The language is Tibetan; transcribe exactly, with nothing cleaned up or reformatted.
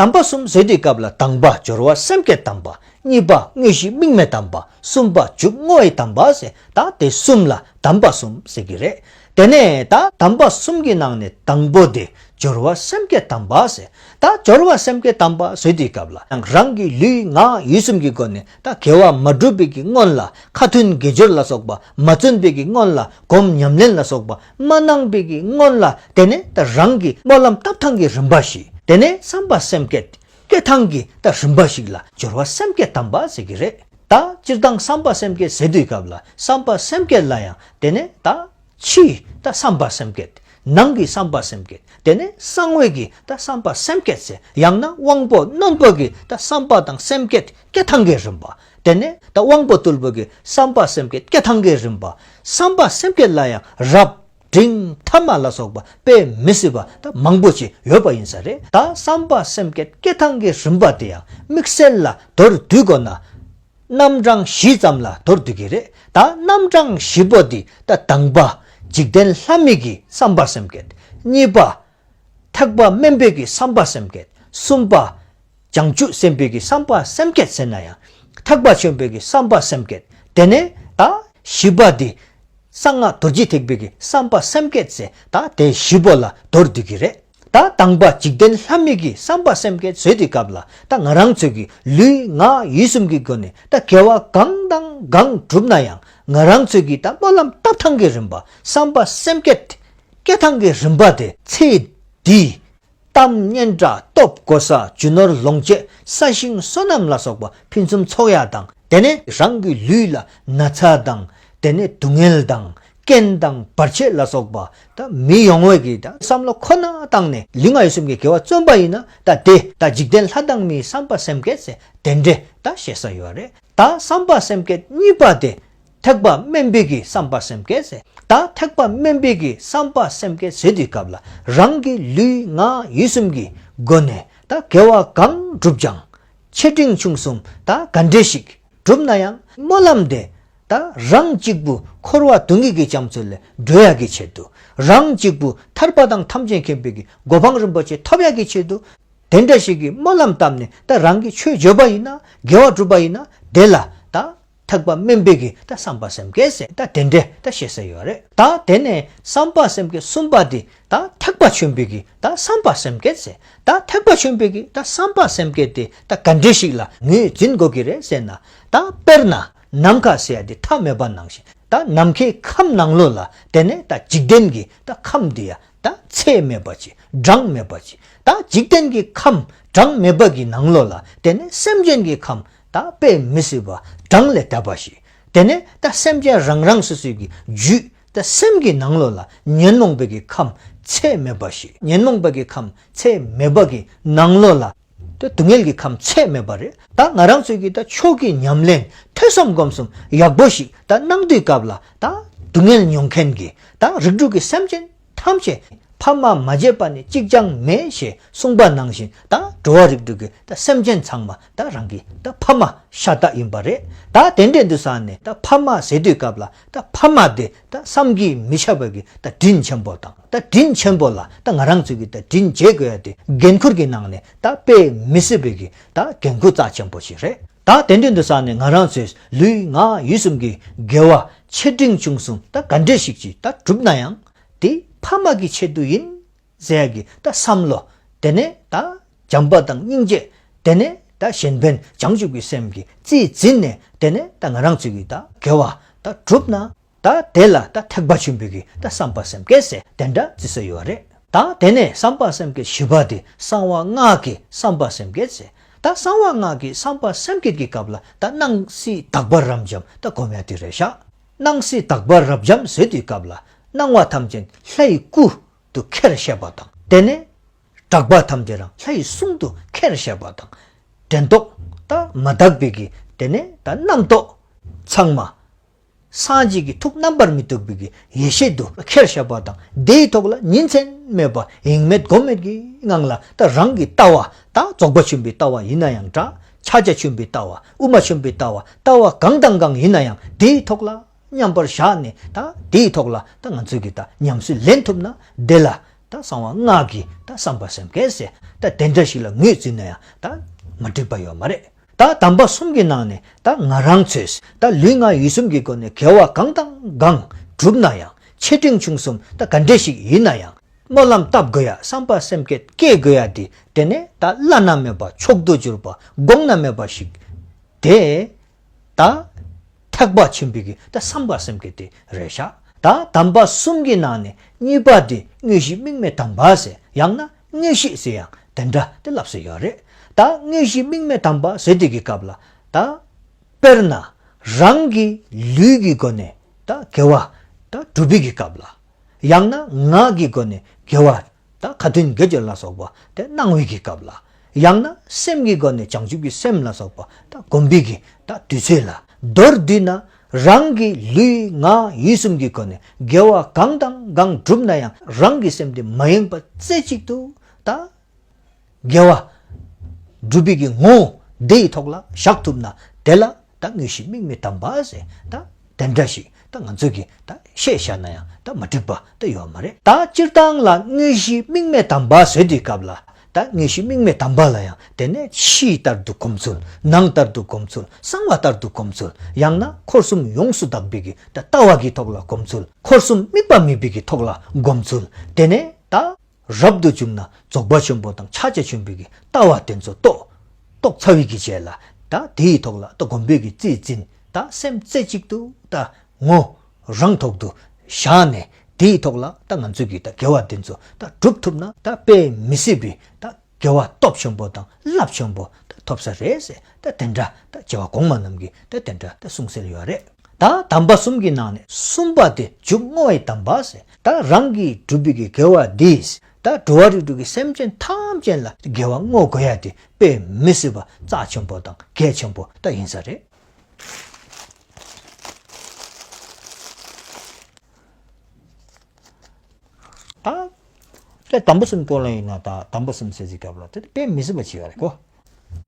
དམ་པ་གསུམ་ཟེར་དུས་སྐབས་ལ་དང་པ་སྦྱོར་བ་སེམས་བསྐྱེད་དམ་པ། གཉིས་པ་དངོས་གཞི་དམིགས་མེད་དམ་པ། གསུམ་པ་འཇུག་བསྔོ་བའི་དམ་པ་ཟེར། ད་དེ་གསུམ་ལ་དམ་པ་གསུམ་ཟེར་གྱི་རེད། དེ་ནས་ད་དམ་པ་གསུམ་གྱི་ནང་ནས་དང་པོ་དེ་སྦྱོར་བ་སེམས་བསྐྱེད་དམ་པ་ཟེར། ད་སྦྱོར་བ་སེམས་བསྐྱེད་དམ་པ་ཟེར་དུས་སྐབས་ལ་ཡང་རང་གི་ལུས་ངག་ཡིད་གསུམ་གྱི་སྒོ་ནས་ད་དགེ་བ་མ་བསྒྲུབས་པའི་གི་སྔོན་ལ་ཁ་ཏོན་དགེ་སྦྱོར་ལ་སོགས་པ་མ་བརྩོན་པའི་གི་སྔོན་ལ་སྒོམ་ཉམས་ལེན་ལ་སོགས་པ་མ་གནང་པའི་གི་སྔོན་ལ། དེ་ནས་ད་རང་གི་སྨོན་ལམ་བཏབ་ཐངས་ཀྱི་རིམ་པ་ཞིག་དེ་ནས་བསམ་པ་སེམས་བསྐྱེད་བསྐྱེད་ཐངས་ཀྱི་ད་རིམ་པ་ཞིག་ལ་སྦྱོར་བ་སེམས་བསྐྱེད་དམ་པ་ཟེར་གྱི་རེད། ད་སྤྱིར་བཏང་བསམ་པ་སེམས་བསྐྱེད་ཟེར་དུས་སྐབས་ལ་བསམ་པ་སེམས་བསྐྱེད་ལ་ཡང་དེ་ནས་ད་ཕྱིའི་ད་བསམ་པ་སེམས་བསྐྱེད། ནང་གི་བསམ་པ་སེམས་བསྐྱེད། དེ་ནས་གསང་བའི་གི་ད་བསམ་པ་སེམས་བསྐྱེད་ཟེར། ཡང་ན་དབང་པོ་རྣོན་པོ་གི་ད་བསམ་པ་དང་སེམས་བསྐྱེད་བསྐྱེད་ཐངས་ཀྱི་རིམ་པ། དེ་ནས་ད་དབང་པོ་རྟུལ་པོ་གི་བསམ་པ་སེམས་བསྐྱེད་བསྐྱེད་ཐངས་ཀྱི་རིམ་པ། བསམ་པ་སེམས་བསྐྱེད་ལ་ཡང་རབ་འབྲིང་ཐ་མ་ལ་སོགས་པ་དཔེ་མི་སྲིད་པ་ད་མང་པོ་ཅིག་ཡོད་པ་ཡིན་ས་རེད། ད་བསམ་པ་སེམས་བསྐྱེད་བསྐྱེད་ཐངས་ཀྱི་རིམ་པ་དེ་ཡང་དམིགས་བསལ་ལ་མདོར་བསྡུས་དགོས་ན། རྣམ་གྲངས་བཞི་ཙམ་ལ་མདོར་བསྡུས་ཀྱི་རེད། ད་རྣམ་གྲངས་བཞི་པོ་འདི་ད་དང་པ་འཇིག་རྟེན་ལྷ་མི་གི་བསམ་པ་སེམས་བསྐྱེད། གཉིས་པ་ཐེག་པ་དམན་པའི་གི་བསམ་པ་སེམས་བསྐྱེད། གསུམ་པ་བྱང་ཆུབ་སེམས་དཔའི་གི་བསམ་པ་སེམས་བསྐྱེད་ཟེར་ན་ཡང་ཐེག་པ་ཆེན་པོའི་གི་བསམ་པ་སེམས་བསྐྱེད། དེ་ནས་ད་བཞི་པ་འདི་གསང་སྔགས་རྡོ་རྗེ་ཐེག་པའི་གི་བསམ་པ་སེམས་བསྐྱེད་ཟེར། ད་དེ་བཞི་པོ་ལ་མདོར་བསྡུས་ཀྱི་རེད། ད་དང་པ་འཇིག་རྟེན་ལྷ་མི་གི་བསམ་པ་སེམས་བསྐྱེད་ཟེར་དུས་སྐབས་ལ་ད་ང་རང་ཚོ་གི་ལུས་ངག་ཡིད་གསུམ་གྱི་སྒོ་ནས་ད་དགེ་བ་གང་དང་གང་བསྒྲུབ་ན་ཡང་ང་རང་ཚོ་གི་ད་སྨོན་ལམ་བཏབ་ཐངས་ཀྱི་རིམ་པ་བསམ་པ་སེམས་བསྐྱེད་བསྐྱེད་ཐངས་ཀྱི་རིམ་པ་དེ་ཚེ་འདིའི་གཏམ་སྙན་གྲགས་སྟོབས་གོ་ས་རྒྱུ་ནོར་ལོངས་སྤྱོད་ས་ཞིང་སོ་ནམ་ལ་སོགས་པ་ཕུན་སུམ་ཚོགས་ཡ་དང་། དེ་ནས་རང་གི་ལུས་ལ་ན་ཚ་དང་དེ་ནས་སྡུག་བསྔལ་དང་རྐྱེན་དང་བར་ཆད་ལ་སོགས་པ་ད་མི་ཡོང་བའི་གི་ད་བསམ་བློ་ཁོ་ན་བཏང་ནས་ལུས་ངག་ཡིད་གསུམ་གྱི་དགེ་བ་བརྩོན་པ་ཡིན་ན་ད་དེ་ད་འཇིག་རྟེན་ལྷ་དང་མིའི་བསམ་པ་སེམས་བསྐྱེད་ཟེར་དེ་འདྲས་ད་བཤད་ས་ཡོད་རེད། ད་བསམ་པ་སེམས་བསྐྱེད་གཉིས་པ་དེ་ཐེག་པ་དམན་པའི་གི་བསམ་པ་སེམས་བསྐྱེད་ཟེར། ད་ཐེག་པ་དམན་པའི་གི་བསམ་པ་སེམས་བསྐྱེད་ཟེར་དུས་སྐབས་ལ་རང་གི་ལུས་ངག་ཡིད་གསུམ་གྱི་སྒོ་ནས་ད་དགེ་བ་གང་བསྒྲུབ་ཀྱང་ཆེ་འབྲིང་ཆུང་གསུམ་ད་ག་འདྲས་ཤིག་བསྒྲུབ་ན་ཡང་སྨོན་ལམ་དེ་ད་རང་གཅིག་པུ་འཁོར་བ་སྡུག་བསྔལ་གྱི་རྒྱ་མཚོ་ལས་སྒྲོལ་ཡག་གི་ཆེད་དུ། རང་གཅིག་པུ་ཐར་པ་དང་ཐམས་ཅད་མཁྱེན་པའི་གི་གོ་འཕང་རིན་པོ་ཆེ་ཐོབ་ཡག་གི་ཆེད་དུ། དེ་འདྲ་ཞིག་གི་སྨོན་ལམ་བཏབ་ནས་ད་རང་གི་ཆོས་བརྗོད་པ་ཡིན་ན་དགེ་བ་བསྒྲུབ་པ་ཡིན་ན་དེ་ལ་ད་ཐེག་པ་དམན་པའི་གི་ད་བསམ་པ་སེམས་བསྐྱེད་ཟེར་ད་དེ་འདྲས་ད་བཤད་ས་ཡོད་རེད། ད་དེ་ནས་བསམ་པ་སེམས་བསྐྱེད་གསུམ་པ་དེ་ད་ཐེག་པ་ཆེན་པོའི་གི་ད་བསམ་པ་སེམས་བསྐྱེད་ཟེར། ད་ཐེག་པ་ཆེན་པོའི་གི་ད་བསམ་པ་སེམས་བསྐྱེད་དེ་ད་ག་འདྲས་ཞིག་ལ་ངོས་འཛིན་དགོས་ཀྱི་རེད་ཟེར་ན། ད་དཔེར་ན་ནམ་མཁའ་ཟེར་ཡ་དེ་མཐའ་མེད་པ་ནང་བཞིན་ད་ནམ་མཁའི་ཁམས་ནང་ལོགས་ལ་དེ་ནས་ད་འཇིག་རྟེན་གྱི་ད་ཁམས་དེ་ཡ་ད་ཚད་མེད་པ་ཅིག་གྲངས་མེད་པ་ཅིག་ད་འཇིག་རྟེན་གྱི་ཁམས་གྲངས་མེད་པ་གི་ནང་ལོགས་ལ་དེ་ནས་སེམས་ཅན་གྱི་ཁམས་ད་དཔེ་མི་སྲིད་པ་གྲངས་ལས་འདས་པ་ཞིག་དེ་ནས་ད་སེམས་ཅན་རང་རང་སོ་སོའི་གི་རྒྱུད་ད་སེམས་ཀྱི་ནང་ལོགས་ལ་ཉོན་མོངས་པའི་གི་ཁམས་ཚད་མེད་པ་ཞིག་ཉོན་མོངས་པ་གི་ཁམས་ཚད་མེད་པ་གི་ནང་ལོགས་ལ་ད་སྡུག་བསྔལ་གྱི་ཁམས་ཚད་མེད་པ་རེད། ད་ང་རང་ཚོའི་གི་ད་ཆོས་ཀྱི་ཉམས་ལེན་ཐོས་བསམ་སྒོམ་གསུམ་ཡག་པོ་ཞིག་ད་གནང་དུས་སྐབས་ལ་ད་སྡུག་བསྔལ་མྱོང་མཁན་གྱི་ད་རིགས་དྲུག་གི་སེམས་ཅན་ཐམས་ཅད་ཕ་མ་མ་བྱས་པ་ནི་གཅིག་ཀྱང་མེད་ཞེས་གསུངས་པ་ནང་བཞིན་ད་འགྲོ་བ་རིགས་དྲུག་གི་ད་སེམས་ཅན་ཚང་མ་ད་རང་གི་ད་ཕ་མ་ཤ་སྟག་ཡིན་པ་རེད། ད་དེ་འདྲས་འདུག་ས་ནས་ད་ཕ་མ་ཟེར་དུས་སྐབས་ལ་ད་ཕ་མ་དེ་ད་བསམ་གྱིས་མི་ཁྱབ་པ་གི་ད་དྲིན་ཆེན་པོ་དང་ད་དྲིན་ཆེན་པོ་ལ་ད་ང་རང་ཚོས་གི་ད་དྲིན་འཇལ་དགོས་ཡ་དེ་འགན་ཁུར་གྱི་ནང་ནས་ད་དཔེ་མི་སྲིད་པའི་གི་ད་འགན་ཁུར་རྩ་ཆེན་པོ་ཞིག་རེད། ད་དེ་འདྲས་འདུག་ས་ནས་ང་རང་ཚོས་ལུས་ངག་ཡིད་གསུམ་གྱི་དགེ་བ་ཆེ་འབྲིང་ཆུང་གསུམ་ད་ག་འདྲས་ཞིག་ཅིག་ད་བསྒྲུབ་ན་ཡང་དེ་ཕ་མ་གི་ཆེད་དུ་ཡིན་ཟེར་ཡ་གི་ད་བསམ་བློ། དེ་ནས་ད་བྱམས་པ་དང་སྙིང་རྗེ། དེ་ནས་ད་གཞན་ཕན་བྱང་ཆུབ་ཀྱི་སེམས་ཀྱིས་རྩིས་འཛིན་ནས་དེ་ནས་ད་ང་རང་ཚོས་ཀྱི་ད་དགེ་བ་ད་བསྒྲུབ་ན་ད་དེ་ལ་ད་ཐེག་པ་ཆེན་པོའི་གི་ད་བསམ་པ་སེམས་བསྐྱེད་ཟེར་དེ་འདྲ་བརྩི་ས་ཡོད་རེད། ད་དེ་ནས་བསམ་པ་སེམས་བསྐྱེད་བཞི་པ་དེ་གསང་བ་སྔགས་ཀྱི་བསམ་པ་སེམས་བསྐྱེད་ཟེར། ད་གསང་བ་སྔགས་ཀྱི་བསམ་པ་སེམས་བསྐྱེད་ཀྱི་སྐབས་ལ་ད་སྣང་སྲིད་དག་པ་རབ་འབྱམས་ད་སྒོམ་ཡ་དེ་རེད་ཤག་སྣང་སྲིད་དག་པ་རབ་འབྱམས་ཟེར་དུས་སྐབས་ལ་སྣང་བ་ཐམས་ཅད་ལྷའི་སྐུ་དུ་ཁྱེར་བཤད་པ་དང་། དེ་ནས་གྲགས་པ་ཐམས་ཅད་རང་ལྷའི་གསུང་དུ་ཁྱེར་བཤད་པ་དང་། དྲན་རྟོག་ད་མ་དག་པའི་གི་དེ་ནས་ད་རྣམ་རྟོག་ཚང་མ་སངས་རྒྱས་ཀྱི་ཐུགས་རྣམ་པར་མི་རྟོག་པའི་གི་ཡེ་ཤེས་དུ་ཁྱེར་བཤད་པ་དང་། དེའི་ཐོག་ལ་ཉིན་མཚན་མེད་པ་ཡེངས་མེད་སྒོམ་མེད་ཀྱི་ངང་ལ་ད་རང་གི་ལྟ་བ་ད་རྫོགས་པ་ཆེན་པོའི་ལྟ་བ་ཡིན་ན་ཡང་འདྲ། ཕྱག་རྒྱ་ཆེན་པོའི་ལྟ་བ། དབུ་མ་ཆེན་པོའི་ལྟ་བ། ལྟ་བ་གང་དང་གང་ཡིན་ན་ཡང་དེའི་ཐོག་ལ་མཉམ་པར་བཞག་ནས་ད་དེའི་ཐོག་ལ་ད་ང་ཚོས་ཀྱི་ད་ཉམས་སུ་ལེན་ཐུབ་ན་དེ་ལ་ ད་གསང་བ་སྔགས་ཀྱི་ད་བསམ་པ་སེམས་བསྐྱེད་ཟེར་ད་དེ་འདྲ་ཞིག་ལ་ངོས་འཛིན་ན་ཡང་ད་མ་འགྲིག་པ་ཡོད་མ་རེད། ད་དམ་པ་གསུམ་གྱི་ནང་ནས་ད་ང་རང་ཚོས་ད་ལུས་ངག་ཡིད་གསུམ་གྱི་སྒོ་ནས་དགེ་བ་གང་དང་གང་བསྒྲུབ་ན་ཡང་ཆེ་འབྲིང་ཆུང་གསུམ་ད་ག་འདྲ་ཞིག་ཡིན་ན་ཡང་སྨོན་ལམ་བཏབ་དགོས་ཡ་བསམ་པ་སེམས་བསྐྱེད་བསྐྱེད་དགོས་ཡ་དེ་དེ་ནས་ད་བླ་ན་མེད་པ་མཆོག་ཏུ་གྱུར་པ་དགོངས་ན་མེད་པ་ཞིག་དེ་ད་ཐེག་པ་ཆེན་པོའི་གི་ད་བསམ་པ་སེམས་བསྐྱེད་དེ་རེད་ཤག་ད་དམ་པ་གསུམ་གྱི་ནང་ནས་གཉིས་པ་དེ་དངོས་གཞི་དམིགས་མེད་དམ་པ་ཟེར་ཡང་ན་དངོས་གཞི་ཟེར་ཡང་དེ་འདྲ་དེ་ལབ་ས་ཡོད་རེད། ད་དངོས་གཞི་དམིགས་མེད་དམ་པ་ཟེར་དེ་གི་སྐབས་ལ་ད་དཔེར་ན་རང་གི་ལུས་ཀྱི་སྒོ་ནས་ད་དགེ་བ་ད་སྒྲུབ་པའི་གི་སྐབས་ལ་ཡང་ན་ངག་གི་སྒོ་ནས་དགེ་བ་ད་ཁ་ཏོན་དགེ་སྦྱོར་ལ་སོགས་པ་དེ་གནང་བའི་གི་སྐབས་ལ། ཡང་ན་སེམས་ཀྱི་སྒོ་ནས་བྱང་ཆུབ་ཀྱི་སེམས་ལ་སོགས་པ་ད་སྒོམ་པའི་གི་ད་དུས་ཚོད་ལ། མདོར་བསྡུས་ན་རང་གི་ལུས་ངག་ཡིད་གསུམ་གྱི་སྒོ་ནས་དགེ་བ་གང་དང་གང་བསྒྲུབ་ན་ཡང་རང་གི་སེམས་དེ་མ་ཡེངས་པ་རྩེ་གཅིག་ཏུ་ད་དགེ་བ་སྒྲུབ་པའི་གི་ངོ་བོ་དེའི་ཐོག་ལ་བཞག་ཐུབ་ན་དེ་ལ་ད་དངོས་གཞི་དམིགས་མེད་དམ་པ་ཟེར་ད་དེ་འདྲ་ཞིག་ད་ང་ཚོ་གིས་ད་བཤད་བཞག་ན་ཡང་ད་མ་འགྲིག་པ་ད་ཡོད་མ་རེད། ད་སྤྱིར་བཏང་ལ་དངོས་གཞི་དམིགས་མེད་དམ་པ་ཟེར་དུས་སྐབས་ལ་ད་དངོས་གཞི་དམིགས་མེད་དམ་པ་ལ་ཡང་དེ་ནས་ཕྱི་ལྟར་དུ་སྒོམ་ཚུལ། ནང་ལྟར་དུ་སྒོམ་ཚུལ། གསང་བ་ལྟར་དུ་སྒོམ་ཚུལ། ཡང་ན་འཁོར་གསུམ་ཡོངས་སུ་དག་པའི་གི་ད་ལྟ་བ་གི་ཐོག་ལ་སྒོམ་ཚུལ། འཁོར་གསུམ་དམིགས་པ་མེད་པའི་གི་ཐོག་ལ་སྒོམ་ཚུལ། དེ་ནས་ད་རབ་ཏུ་བྱུང་ན་རྫོགས་པ་ཆེན་པོ་དང་ཕྱག་རྒྱ་ཆེན་པོའི་གི་ལྟ་བ་དེ་ཚོ་རྟོགས་རྟོགས་ཚར་བའི་གི་རྗེས་ལ་ད་དེའི་ཐོག་ལ་ད་སྒོམ་པའི་གི་རྩིས་འཛིན། ད་སེམས་རྩེ་གཅིག་ཏུ་ད་ངོ་རང་ཐོག་ཏུ་བཞག་ནས་དེའི་ཐོག་ལ་ད་ང་ཚོས་གི་ད་དགེ་བ་དེ་ཚོ་ད་སྒྲུབ་ཐུབ་ན་ད་དཔེ་མི་སྲིད་པའི་ད་དགེ་བ་སྟོབས་ཆེན་པོ་དང་རླབས་ཆེན་པོ་ད་ཐོབ་ས་རེད་ཟེར། ད་དེ་འདྲ་ད་བྱེ་བ་གོང་མ་རྣམས་ཀྱིས་ད་དེ་འདྲ་ད་གསུངས་གསལ་ཡོད་རེད། ད་དམ་པ་གསུམ་གྱི་ནང་ནས་གསུམ་པ་དེ་འཇུག་བསྔོ་བའི་དམ་པ་ཟེར། ད་རང་གིས་བསྒྲུབས་པའི་གི་དགེ་བ་འདིས་ད་འགྲོ་བ་རིགས་དྲུག་གི་སེམས་ཅན་ཐམས་ཅད་ལ་དགེ་བ་བསྔོ་དགོས་ཡ་དེ་དཔེ་མི་སྲིད་པ་རྩ་ཆེན་པོ་དང་གལ་ཆེན་པོ་ད་ཡིན་ས་རེད། ད་དེ་དམ་པ་གསུམ་སྐོར་ལ་ཡིན་ན་ད་དམ་པ་གསུམ་ཟེར་གྱི་སྐབས་ལ་དེ་དཔེ་མི་སྲིད་པ་ཅིག་ཡོད་རེད་གོ།